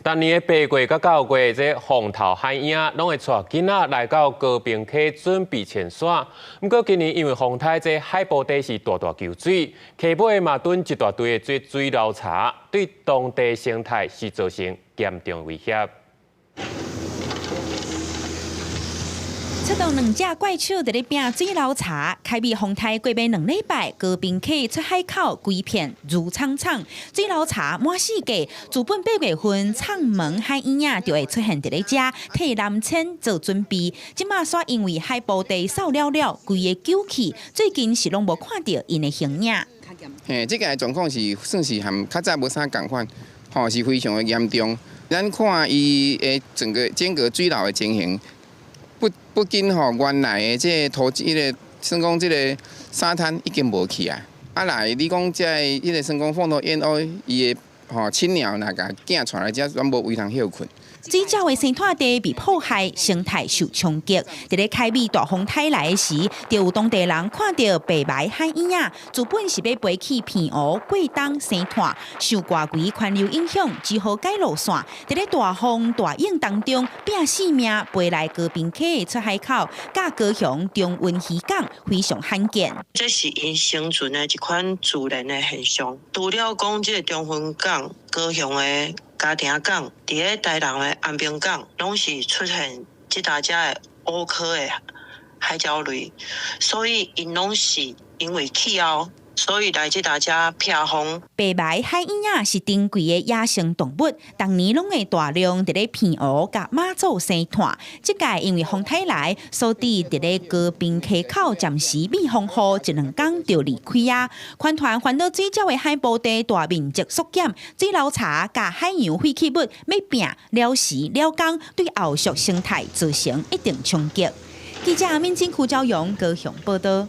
逐年的8月佮9月，這鳳頭海鶯攏會帶囡仔來到高屏溪準備潛徙。毋過今年因為風颱，這海埔底是大大勼水，溪尾嘛囤一大堆的這水流柴，對當地生態是造成嚴重威脅。出動兩隻怪手佇咧拚水流柴，開美風颱過欲2禮拜，高屏溪出海口規片挐氅氅，水流柴滿四界。自本8月份，鶖門海鶯仔就會出現佇咧遮，替南遷做準備。這馬煞因為海埔地掃了了，規个勼去，最近是攏無看著𪜶的形影。嘿，這个狀況是算是和較早無啥仝款，吼是非常的嚴重。咱看伊的整個水流的情形。不僅吼原來的這个土質，彼個算講這个沙灘已經無去啊。啊來，你講這个彼個算講鳳頭燕鷗伊的吼親鳥若共囝帶來遮，攏無位通歇睏。水鳥的生態地被破壞，生態受衝擊。佇咧凱美大風颱來的時，就有當地人看著白眉海鶯仔，自本是欲飛去澎湖過冬生湠，受外圍環流影響，只好改路線。佇咧大風大湧當中，拚性命飛來高屏溪的出海口，佮高雄中崙漁港非常罕見。這是𪜶生存的一款自然的現象。除了講這个中崙港、高雄的嘉定港，佇咧台南的安平港，攏是出現這大隻的鷗科的海鳥類，所以𪜶攏是因為氣候，所以來這大遮避風。白眉海鶯仔是珍貴的野生動物，逐年攏會大量佇咧澎湖佮馬祖生湠。這屆因為風颱來，所以佇咧高屏溪口暫時避風雨，一兩工就離開啊。環團環島水鳥的海埔地大面積縮減，水流柴佮海洋廢棄物欲拚了時了工，對後續生態造成一定衝擊。記者阿敏金、胡昭勇高雄報道。